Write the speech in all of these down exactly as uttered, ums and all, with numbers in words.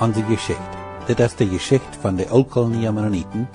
Onse Jeschicht. Dit es de Jeschicht von de Ooltkolonia Mennoniten,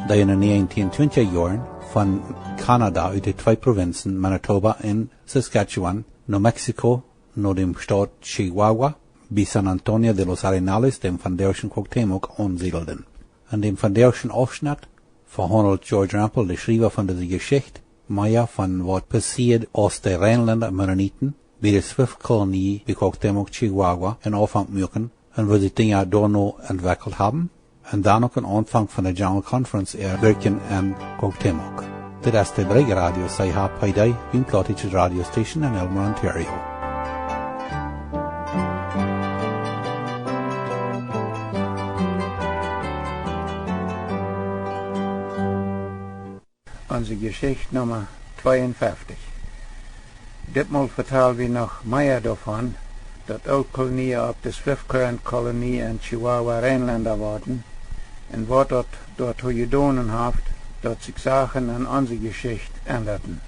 dee en de näajentieen twintja Joaren von Kanada ut de twee Provinzen Manitoba un Saskatchewan no Mexiko, no däm Staut Chihuahua, bie San Antonio de los Arenales, däm vondoagschen Cuauhtémoc, aunsiedelden. En däm vondoagschen Aufschnett vehaundelt George Rempel, de Schriewa von dise Jeschicht, mea von waut passieed, aus de Reinlenda Mennoniten bie de Swift Kolonie bie Cuauhtémoc, Chihuahua, eenen Aunfank muaken, un woo sikj Dinja doano entwekjelt haben, un dan uk een Aunfank von de General Conference äa Wirkjen en Cuauhtémoc. Dit es de Brigj Radio C H P D, de plautdietsche Radiostation en Aylmer, Ontario. Onse Jeschicht Numma tweeunfeftich. Ditmol vetal wie noch mea doavon, daut Ooltkolonia opp de Swift Current Kolonie en Chihuahua Reinlenda worden, un waut daut doatoo jedonen haft, daut sikj Sachen en onse Jeschicht endaden.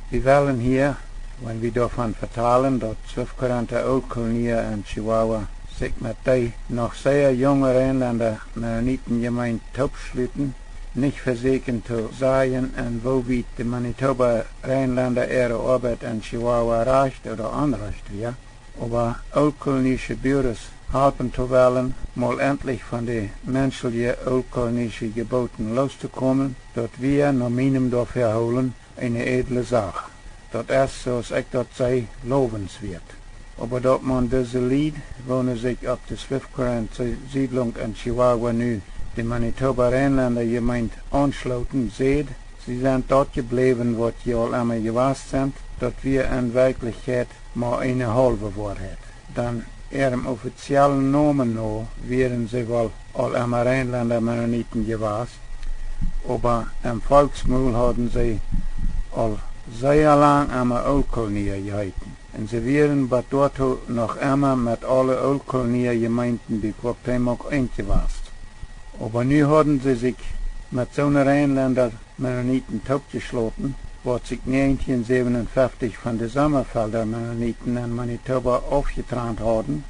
Wie wellen hia, wan wie doavon vetalen, daut Swift Current de Ooltkolonia en Chihuahua sikj met dee noch sea junge Reinlenda Mennoniten Jemeent toopschluten, nich vesieekjen to sajen, en woo wiet de Manitoba Reinlenda äare Oabeit en Chihuahua rajcht ooda onrajcht wia, oba ooltkolonische Buares halpen to wellen, mol entlich von de menschelje ooltkolonische Jebooten loos to komen, daut wia no mienem Doafäahoolen eene ädle Sach. Daut es, soo aus ekj daut see, lowenswieet. Oba daut maun dise Lied, woone sikj opp de Swift Current Siedlunk en Chihuahua nu de Manitoba Reinlenda Jemeent aunschloten, säd: "Sie sent daut jebläwen, waut jie aul emma jewast sent, daut wia en Werkjlichkjeit mau eene haulwe Woarheit." Dan äarem offiziellen Nomen no wieren see woll aul emma Reinlenda Mennoniten jewast, oba em Volksmul hauden see aul sea lang emma Ooltkolonia jeheeten. Un see wieren bat doatoo noch emma met aule Ooltkolonia Jemeenten bie Cuauhtémoc eent jewast. Oba nu hauden see sikj met soone Reinlenda Mennoniten toopjeschloten, waut sikj näajentieen säwenunfeftich von de Sommerfelder Mennoniten en Manitoba aufjetrant hauden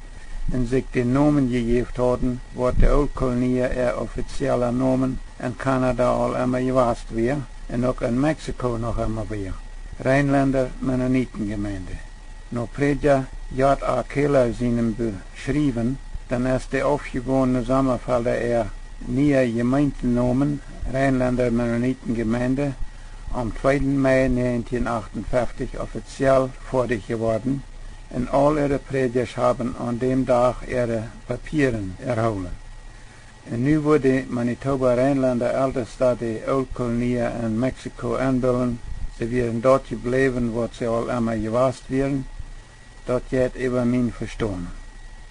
un sikj dän Nomen jejäft hauden, waut de Ooltkolonia äa offiziella Nomen en Kanada aul emma jewast wia un uk en Mexiko noch emma wia: Reinlenda Mennonitengemeinde. No Prädja J. A. Keller sienem Beschriewen, dan es de aufjegonne Sommerfelda äa niea Jemeentenomen, Reinlenda Mennonitengemeinde, aum tweeden Mei näajentieen achtunfeftich offiziell foadich jeworden, un aul äare Prädjasch haben aun däm Dach äare Papieren erhoolen. Un nu wudd de Manitoba Reinlenda Eltesta de Ooltkolonia en Mexiko enbillen, see wieren daut jebläwen, waut see aul emma jewast wieren, daut jeit äwa mien Vestonen.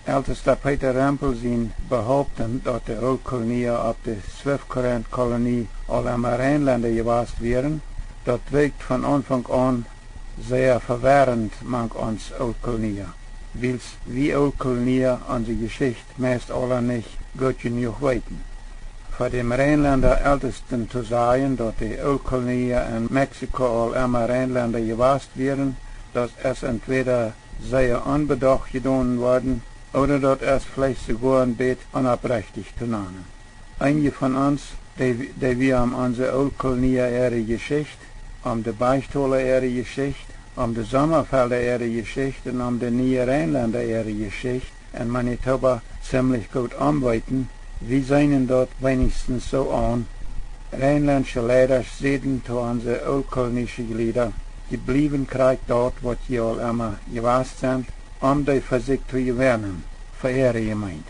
Eltesta Peter Rempel sien Behaupten, daut de Ooltkolonia opp de Swift Current Kolonie aul emma Reinlenda jewast wieren, daut wirkjt von Aunfank aun sea vewerrent mank ons Ooltkolonia, wiels wie Ooltkolonia onse Jeschicht meist aula nich goot jenuach weeten. Fa däm Reinlenda Eltesten to sajen, daut de Ooltkolonia en Mexiko aul emma Reinlenda jewast wieren, daut es entwäda sea onbedocht jedonen worden, ooda daut es veleicht soogoa een bät onopprechtich to nanen. Eenje von ons, dee, dee wie om onse Ooltkolonia äare Jeschicht, om de Bechtola äare Jeschicht, om de Sommerfelda äare Jeschicht un om de niee Reinlenda äare Jeschicht en Manitoba ziemlich goot omweeten, wie seenen daut weinichstens soo aun: Reinlendsche Leidasch säden to onse ooltkolonische Jlieda: "Jie bliewen krakjt daut, waut jie aul emma jewast sent, om dee fa sikj to jewennen, fa äare Jemeent."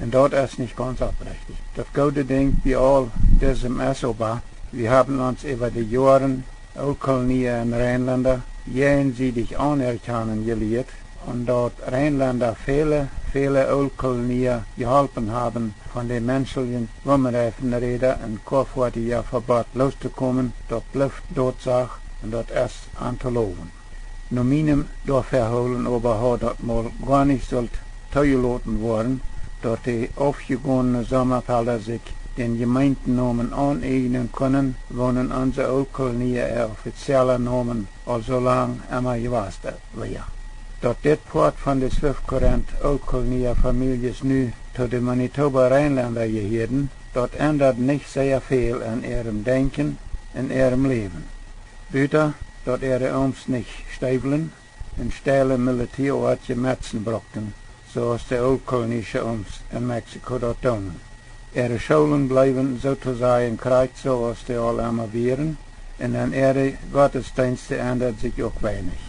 Un daut es nich gaunz opprechtich. Daut goode Dinkj bie aul disem es oba, wie haben ons äwa de Joaren, Ooltkolonia un Reinlenda, jäajensiedich aunerkjanen jelieet, un daut Reinlenda väle, väle Ooltkolonia jeholpen haben, von de menschelje Gummireifenräda un Koafoatieja Vebott loos to komen, daut blift Dotsach un daut es aun to lowen. No mienem Doafäahoolen oba haud daut mol goa nich sullt toojeloten woaren, daut de aufjegonne Sommerfelda sikj dän Jemeentenomen auneejnen kunnen, woonen onse Ooltkolonia äa offiziella Nomen aul soo lang emma jewast wia. Daut dit Poat von de Swift Current Ooltkolonia Famieljes nu to de Manitoba Reinlenda jehieeden, daut endad nich sea väl en äarem Denkjen un äarem Läwen. Buta daut äare Ooms nich Steewlen un steile militieoatje Metzen brukten, soo aus de ooltkolonische Ooms en Mexiko daut doonen. Äare Schoolen bleewen soo to sajen krakjt soo aus dee aul emma wieren, un en äare Gottesdeenste endad sikj uk weinich.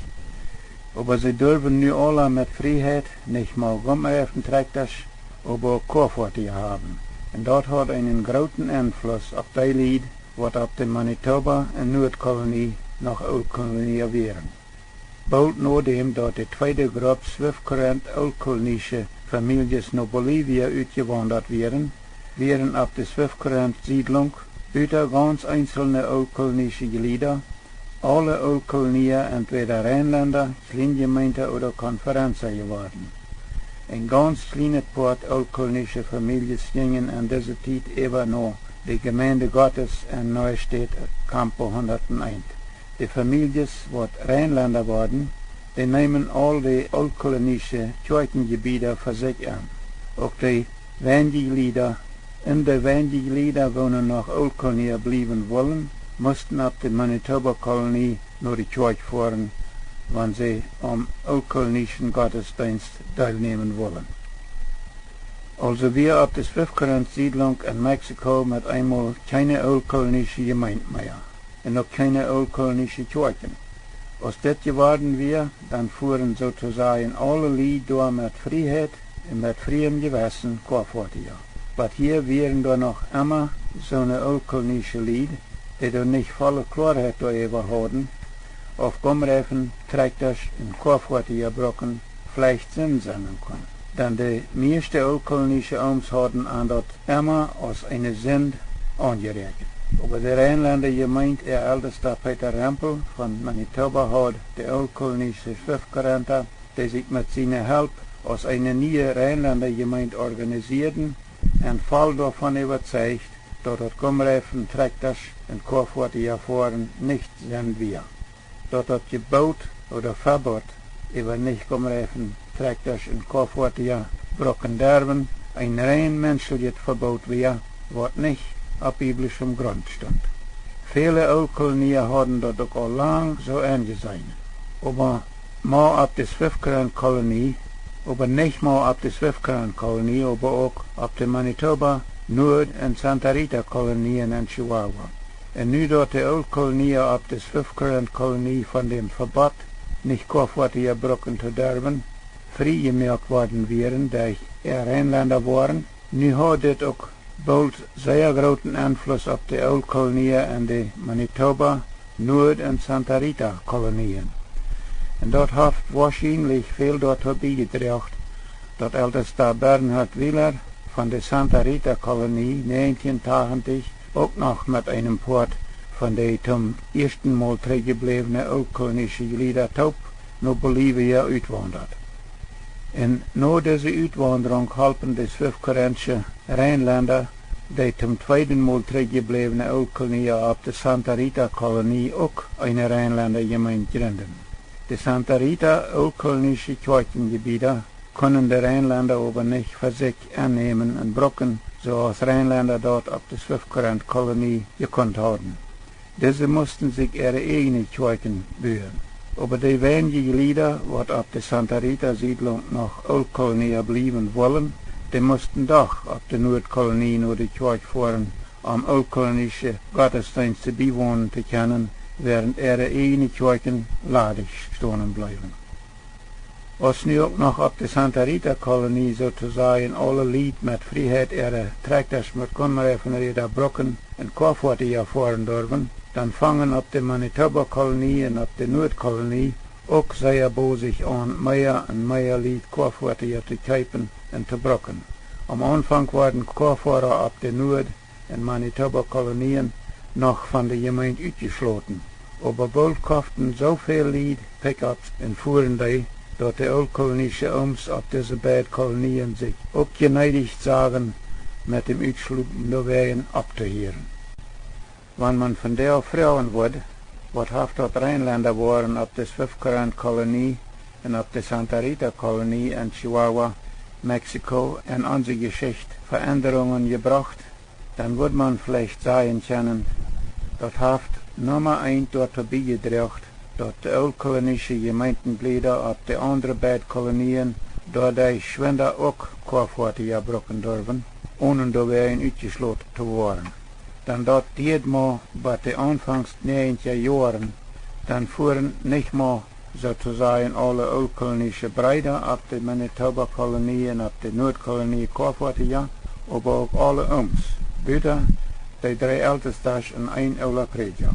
Oba see durwen nu aula met Frieheit nich mau Gumreifentrakjtasch, oba uk Koafoatieja haben. Un daut haud eenen grooten Enfluss opp dee Lied, waut opp de Manitoba un Nuadkolonie noch Ooltkolonia wieren. Boolt nodäm daut de tweede Grupp Swift Current Ooltkolonische Famieljes no Bolivia utjewaundat wieren, wieren opp de Swift Current Siedlunk, buta gaunz eenzelne ooltkolonische Jlieda, aule Ooltkolonia entwäda Reinlenda, Kjlienjemeenta ooda Konferenza jeworden. Een gaunz kjlienet Poat ooltkolonische Famieljes jinjen en dise Tiet äwa no de Gemeinde Gottes en Neustadt Campo hundat eent. De Famieljes, waut Reinlenda worden, dee neemen aul de ooltkolonische Kjoakjenjebieda fa sikj aun. Uk de weinje Jlieda, un de weinje Jlieda, woonen noch Ooltkolonia bliewen wullen, musten opp de Manitoba Kolonie no de Kjoakj foaren, wan see aum ooltkoloniesche Gottesdeenst deelnämen wullen. Aulsoo wia opp de Swift Current Siedlunk en Mexiko met eemol kjeene ooltkolonische Jemeent mea un uk kjeene ooltkolonische Kjoakjen. Aus dit jeworden wia, dan fuaren soo to sajen aule Lied doa met Frieheit un met frieem Jewessen Koafoatieja. Waut hia wieren doa noch emma soone ooltkolonische Lied, dee doa nich volle Kloaheit doaräwa hauden, auf Gumreifentrakjtasch un Koafoatieja brucken veleicht Sind sennen kunn. Dan de mieeschte ooltkolonische Ooms hauden an daut emma aus eene Sind aunjeräakjent. Oba de Reinlenda Jemeent äa Eltesta Peter Rempel von Manitoba haud de ooltkolonische Swift Currenta, dee sikj met siene Help aus eene niee Reinlenda Jemeent organisieeden, un voll doavon äwazeicht, daut daut Gumreifentrakjtasch un Koafoatieja foaren nich Sind wia. Daut daut Jeboot ooda Vebot äwa nich Gumreifentrakjtasch un Koafoatieja brucken derwen een rein menscheljet Veboot wia, waut nich opp biblischem Grunt stunt. Väle Ooltkolonia hauden daut uk aul lang soo enjeseenen. Oba mau opp de Swift Current Kolonie, oba nich mau opp de Swift Current Kolonie, oba uk opp de Manitoba, Nuad un Santa Rita Kolonieen en Chihuahua. Un nu daut de Ooltkolonia opp de Swift Current Kolonie von däm Vebot, nich Koafoatieja brucken to derwen, frie jemoakt worden wieren derch äa Reinlenda woaren, nu haud dit uk boolt sea grooten Enfluss opp de Ooltkolonia en de Manitoba, Nuad un Santa Rita Kolonieen. Un daut haft woarschienlich väl doatoo biejedroagen, daut Eltesta Bernhard Wieler von de Santa Rita Kolonie näajentieen tachentich uk noch met eenem Poat von de toom ieeschten Mol trigjjebläwne ooltkolonische Jlieda toop no Bolivia utwaundat. Un no dise Utwaundrunk holpen de Swift Currentsche Reinlenda de toom tweeden Mol trigjjebläwne Ooltkolonia opp de Santa Rita Kolonie uk eene Reinlenda Jemeent jrinden. De Santa Rita ooltkolonische Kjoakjenjebieda kunnen de Reinlenda oba nich fa sikj ennämen un brucken, soo aus Reinlenda daut opp de Swift Current Kolonie jekunt hauden. Dise musten sikj äare ieejne Kjoakjen buen. Oba de weinje Jlieda, waut opp de Santa Rita Siedlunk noch Ooltkolonia bliewen wullen, dee musten doch opp de Nuadkolonie no de Kjoakj foaren, om ooltkolonische Gottesdeenste biewonen to kjennen, wäarent äare ieejne Kjoakjen ladich stonen bleewen. Aus nu uk noch opp de Santa Rita Kolonie soo to sajen aule Lied met Frieheit äare Trakjtasch met Gumreifenräda brucken un Koafoatieja foaren durwen, dan fungen opp de Manitoba Kolonie un opp de Nuadkolonie uk sea bosich aun mea un mea Lied Koafoatieja to kjeepen un to brucken. Aum Aunfank worden Koafoara opp de Nuad- un Manitoba Kolonieen noch von de Jemeent utjeschloten. Oba boolt koften soo väl Lied Pickups un fuaren dee, daut de ooltkolonische Ooms opp dise beid Kolonieen sikj uk jeneedicht sagen, met däm Utschloten doawäajen opptohieren. Wan maun vondoag froagen wudd, waut haft daut Reinlenda woaren opp de Swift Current Kolonie un opp de Santa Rita Kolonie en Chihuahua, Mexiko, en onse Jeschicht Veendrungen jebrocht, dan wudd maun veleicht sajen kjennen, daut haft Numma eent doatoo biejedroagen, daut de ooltkolonische Jemeentenjlieda opp de aundre beid Kolonien doaderch schwinda uk Koafoatieja brucken durwen, onen doawäajen utjeschloten to woaren. Dan daut dieed mau bat de aunfangs näajentja Joaren, dan fuaren nich mau, soo to sajen, aule ooltkolonische Breeda opp de Manitoba Kolonie un opp de Nuadkolonie Koafoatieja, oba uk aule Ooms, buta de dree Eltestasch un een oola Prädja.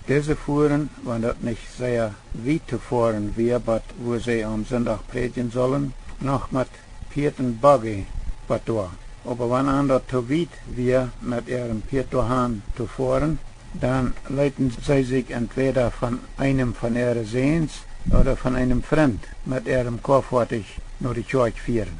Dise fuaren, wan daut nich sea wiet to foaren wia, bat wua see aum Sindach prädjen sullen, noch met Pieet un Buggy bat doa. Oba wan an daut to wiet wia, met äarem Pieet doahan to foaren, dan leeten see sikj entwäda von eenem von äare Säns ooda von eenem Frint met äarem Koafoatich no de Kjoakj fieren.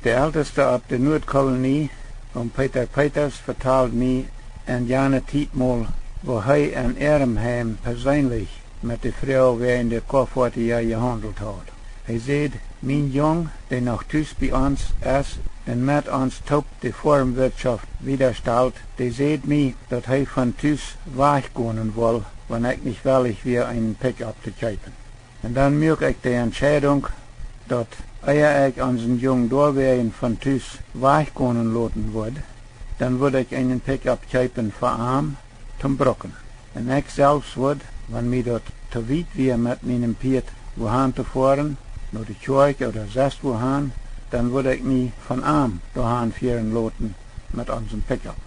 De Eltesta opp de Nuadkolonie, Oom Peter Peters, vetald mie en jane Tiet mol, woo hee en äarem Heim perseenlich met de Fru wäajen de Koafoatieja jehaundelt haud. Hee säd: Mien Jung, dee noch tus bie ons es un met ons toop de Foarmwirtschoft wiedastalt, dee säd mie, daut hee von tus wajchgonen wull, wan ekj nich wellich wia, eenen Pickup to kjeepen. Un dan muak ekj de Entscheidunk, daut ea ekj onsen Jung doawäajen von tus wajchgonen loten wudd, dan wudd ekj eenen Pickup kjeepen fa am toom brucken. Un ekj selfst wudd, wan mie daut to wiet wia met mienem Pieet wuahan to foaren, no de Kjoakj ooda sest wuahan, dan wudd ekj mie von am doahan fieren loten met onsen Pickup.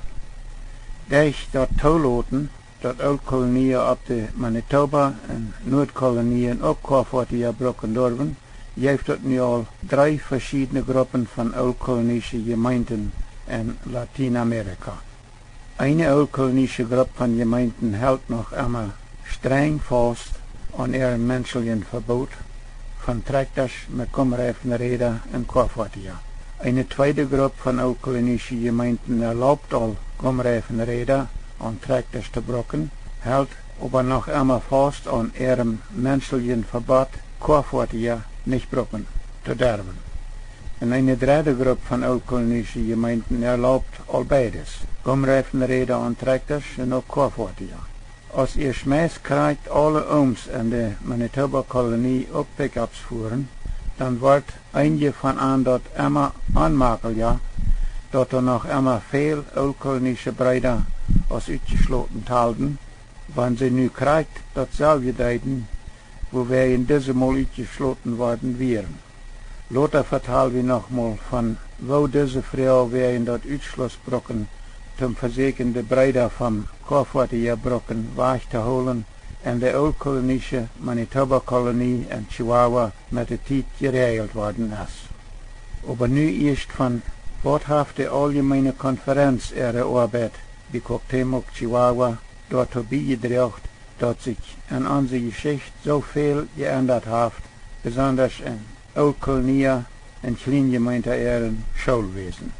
Derch daut Tooloten, daut Ooltkolonia opp de Manitoba un Nuadkolonien uk Koafoatieja brucken durwen, jeft daut nu aul dree veschiedne Gruppen von ooltkolonische Jemeenten en Latienamerika. Eene ooltkolonische Grupp von Jemeenten helt noch emma strenj faust aun äarem menschlichen Vebot von Trakjtasch met Gumreifenräda un Koafoatieja. Eene tweede Grupp von ooltkolonische Jemeenten erlaubt aul Gumreifenräda un Trakjtasch to brucken, helt oba noch emma faust aun äarem menschlichen Vebot, Koafoatieja nich brucken to derwen. Un eene dredde Grupp von ooltkolonische Jemeenten erlaubt aul beides, Gumreifenräda un Trakjtasch un uk Koafoatieja. Aus ieescht meist krakjt aule Ooms en de Manitoba Kolonie uk Pickups fuaren, dan wort eenje von an daut emma onmakelja, daut doa noch emma väl ooltkolonische Breeda aus utjeschloten talden, wan see nu krakjt daut selwje deeden, wuawäajen dise mol utjeschloten worden wieren. Lota vetal wie noch mol von woo dise Fru wäajen daut Utschlussbrucken toom vesäkjen de Breeda vom Koafoatieja brucken wajch to hoolen en de ooltkolonische Manitoba Kolonie en Chihuahua met de Tiet jeräajelt worden es. Oba nu ieescht von waut haft de Auljemeene Konferenz äare Oabeit bie Cuauhtémoc, Chihuahua, doatoo biejedroagen, daut sikj en onse Jeschicht soo väl jeendat haft, besondasch en Ooltkolonia un Kjlienjemeenta äaren Schoolwäsen.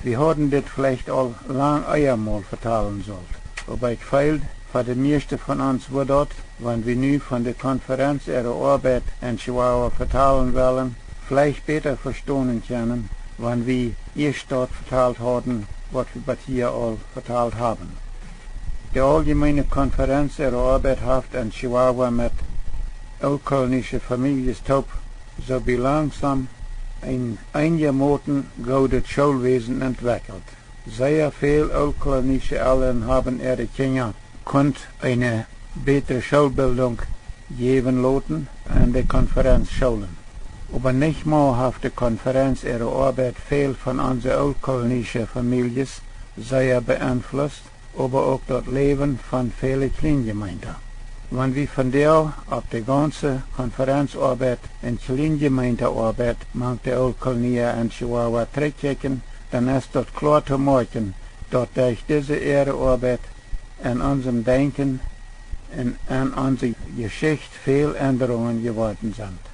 Wie hauden dit veleicht aul lang ea mol vetalen sullt, oba ekj feeld, fa de mieeschte von ons wudd daut, wan wie nu von de Konferenz äare Oabeit en Chihuahua vetalen wellen, veleicht bäta vestonen kjennen, wan wie ieescht daut vetalt hauden, waut wie bat hia aul vetalt haben. De Auljemeene Konferenz äare Oabeit haft en Chihuahua met ooltkolonische Famieljes toop soo bie langsom een eenjemoten goodet Schoolwäsen entwekjelt. Sea väl ooltkolonische Elren haben äare Kjinja kunt eene bätre Schoolbildunk jäwen loten en de Konferenzschoolen. Oba nich mau haft de Konferenz äare Oabeit väl von onse ooltkolonische Famieljes sea beenflusst, oba uk daut Läwen von väle Kjlienjemeenta. Wan wie vondoag opp de gaunze Konferenzoabeit un Kjleenjemeenteoabeit mank de Ooltkolonia en Chihuahua trigjkjikjen, dan es daut kloa to moakjen, daut derch dise äare Oabeit en onsem Denkjen un en onse Jeschicht väl Endrungen jeworden sent.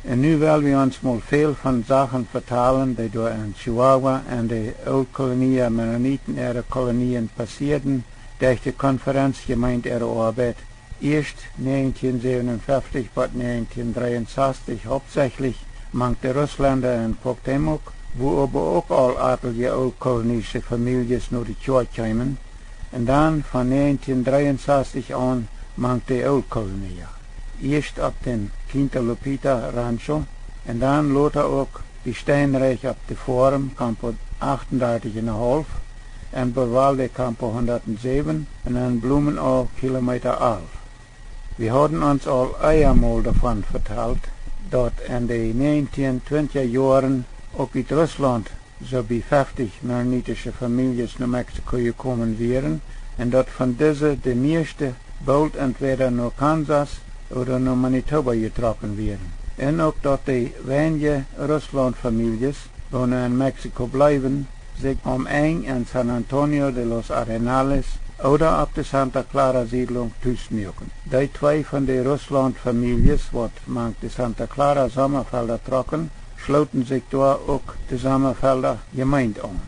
Un nu well wie ons mol väl von Sachen vetalen, dee doa en Chihuahua en de Ooltkolonia Mennoniten äare Kolonien passieeden, derch de Konferenzjemeent äare Oabeit, ieescht näajentieen säwenunfeftich bot näajentieen dreeunsastich hauptsächlich mank de Russlenda en Cuauhtémoc, wua oba uk aul atelje ooltkolonische Famieljes no de Kjoakj kjeemen, un dan von näajentieen dreeunsastich aun mank de Ooltkolonia. Ieescht opp dän Quinta Lupita Rancho, un dan lota uk bie Steinreich opp de Foarm Campo achtundartich un en haulf, en Boval de Campo hundatsäwen un en Blumenau Kilometa alf. Wie hauden ons aul ea mol doavon vetalt, daut en de näajentieen twintja Joaren uk ut Russlaunt soo bie feftich mennonitische Famieljes no Mexiko jekomen wieren un daut von dise de mieeschte boolt entwäda no Kansas ooda no Manitoba jetrocken wieren. Un uk daut de weinje Russlaunt Famieljes, woone en Mexiko bleewen, sikj aum Enj en San Antonio de los Arenales ooda opp de Santa Clara Siedlunk tus muaken. Dee twee von de Russlaunt Famieljes, waut mank de Santa Clara Sommafelda trocken, schlooten sikj doa uk de Sommafelda Jemeent aun.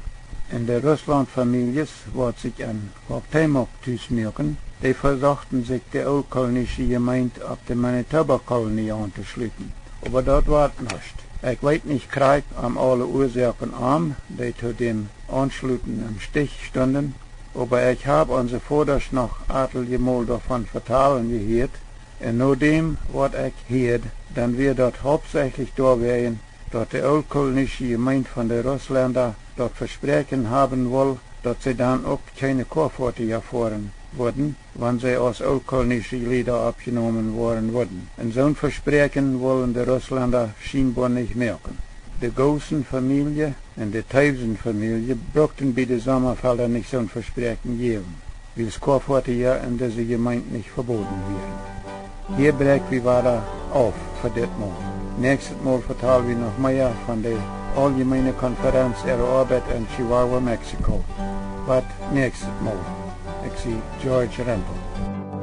Un de Russlaunt Famieljes, waut sikj en Cuauhtémoc tus muaken, dee vesochten sikj de Ooltkolonische Jemeent opp de Manitoba Kolonie auntoschluten. Oba daut wort nuscht. Ekj weet nich krakjt om aule Uasoaken om, dee to däm Aunschluten em Stich stunden, oba ekj hab onse Vodasch noch atelje mol doavon vetalen jehieet, un no däm waut ekj hieed, dan wia daut hauptsächlich doawäajen, daut de Ooltkolonische Jemeent von de Russlenda daut Vespräakjen haben wull, daut see dan uk kjeene Koafoatieja foaren wudden, wan see aus Ooltkolonische Jlieda oppjenomen woaren wudden. Un soon Vespräakjen wullen de Russlenda schienboa nich moaken. De Goossen Famielje un de Toews Famielje brukten bie de Sommafelda nich soon Vespräakjen jäwen, wiels Koafoatieja en dise Jemeent nich veboden wieren. Hia bräakj wie wada auf fa dit Mol. Näakjstet Mol vetal wie noch mea von de Auljemeene Konferenz äare Oabeit en Chihuahua, Mexiko. Bot näakjstet Mol. Ekj sie George Rempel.